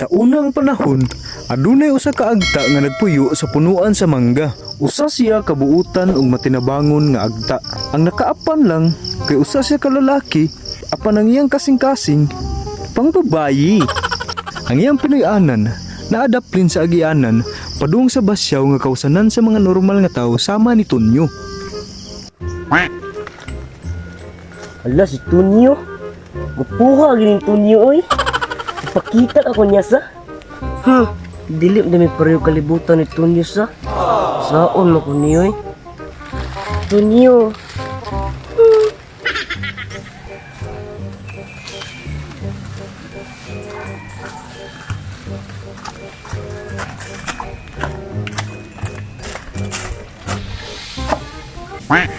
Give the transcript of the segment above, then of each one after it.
Sa unang panahon, adunay usa ka agta nga nagpuyo sa punuan sa mangga. Usa siya kabuutan ug matinabangon nga agta. Ang nakaapan lang kay usa siya ka lalaki apan ang iyang kasing-kasing pangbabayi. Ang iyang Pinoy-anan naadaplin sa agianan padung sa basyaw nga kausanan sa mga normal nga tawo sama ni Tonyo. Hala, si Tunyo. Gupuha gining Tunyo, oy. Ipakita ka ko niya sa. Dili man mi pareho kalibutan ni Tunyo sa. Saon man ko niyo, oy. Tunyo.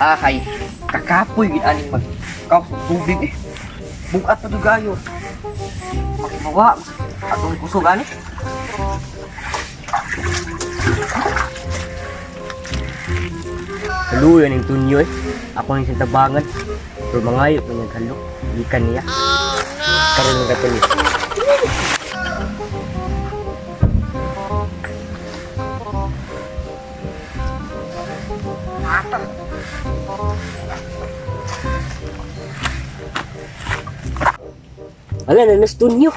Ahay, kakapoy gid aning mag kaw sa tubig eh. Bugat pa dugayo. Makimawa, atong kusog ani. Halo yan yung Tunyo, eh. Ako ning sintabangan. Pero mangayo pa niyang halo. Gikan niya. Karon lang ka Tunyo. Ala, nanas Tunyo.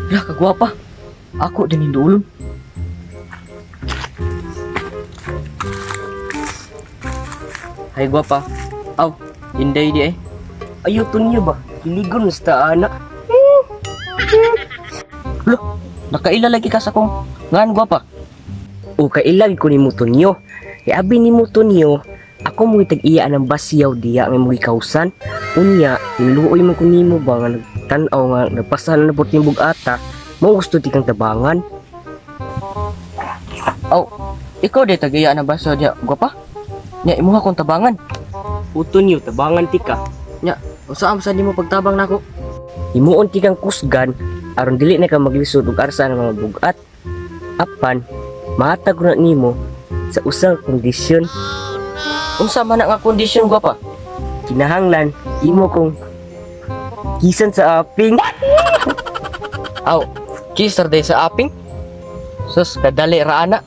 Lah kagwapa. Ako din hinduulon. Hay gwapa. Aw, inday di eh. Ayo Tunyo ba? Hiligon sa anak. Loh, nakaila lagi ka sa kong ngan gwapa. O kailag ko ni Mutonyo. E abi ni Mutonyo, ako mo tag-iya ng basyaw diya nga mo gikawsan. Unya, niluoy man ko nimo ba nga nagtan-aw nga nagpasahan na pud bugata, mo gusto ti kang tabangan. Aw, ikaw di tagiya na ba sa diya gwapa? Nya imuha kong tabangan. O Tonyo, tabangan ti ka. Nya, usa sa nimo pagtabang nako? Himuon ti kang kusgan aron dili na ka maglisod og arsa ng mga bugat. Apan, mahatag ko na nimo sa usang kondisyon. Unsa man na nga kondisyon gwapa? Kinahanglan imo kong kisan sa aping. Aw, kiss ra day sa aping. Sus, kadali ra ana.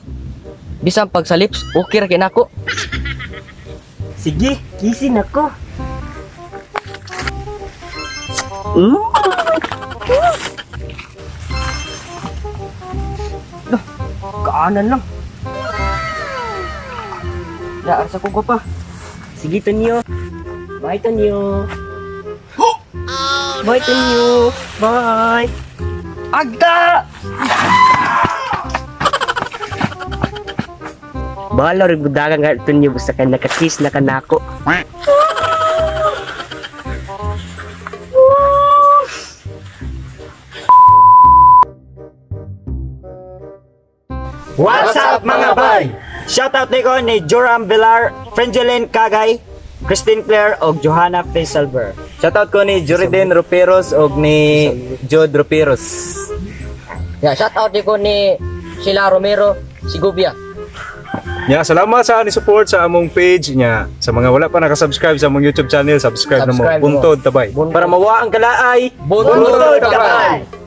Bisan pag sa lips, okay ra kay nako. Sige, kisin ako. Mm. Kaanan lang. Ya, arsa ko gwapa. Sige, Tonyo. Bye, Tonyo. Bye, Tonyo. Bye. Agda! Bahala rin budagan nga, Tonyo. Basta ka nakakiss na kanako. What's up mga bay? Shoutout ni ko ni Joram Villar, Frangeline Kagay, Christine Claire og Johanna Faisal. Shoutout ko ni Jordan Ruperos og ni Jod Ruperos. Ya, shout out ko ni Sheila Romero Sigubia. Nya, salamat sa ni support sa among page nya. Sa mga wala pa nakasubscribe sa among YouTube channel, subscribe, na mo. Subscribe mo. Buntod tabay. Para mawa ang kalaay, Buntod buntod kabay. kabay.